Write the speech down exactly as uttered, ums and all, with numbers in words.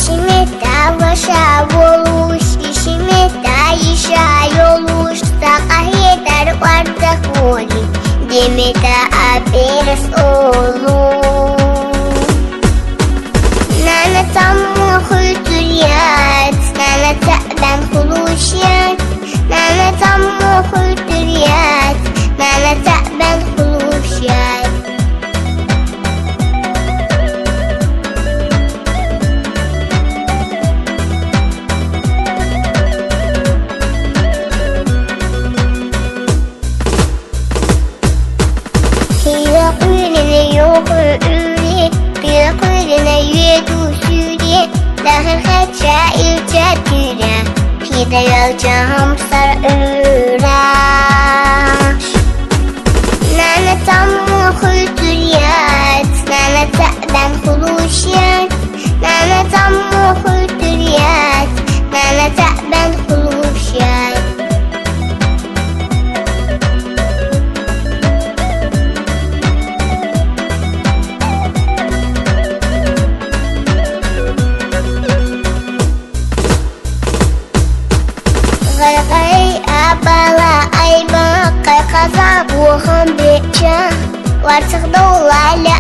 Шимета ваша вуруш, шимета иша юлуш, са кьагьидар кӀварда хьуни, демета аперс улу. Нана, цамма хуьтуьр яц, нана, цаъбан хулуш яц, нана, цамма хуьтуьр яц, нана, цаъбан хулуш яц. Хила кьуьлни югъ уьри, хила кьуьлни еду суьри, дагъи хеча илча тира, хидаял чамсар уьраш. Нана, цамма хуьтуьр яц, нана, цаъбан хулуш яц, нана, цамма хуьтуьр яц, нана, цаъбан хулуш яц. Гъай-гъай, а бала, айбан, къекъаза вугъан беча, варцихъ давлайла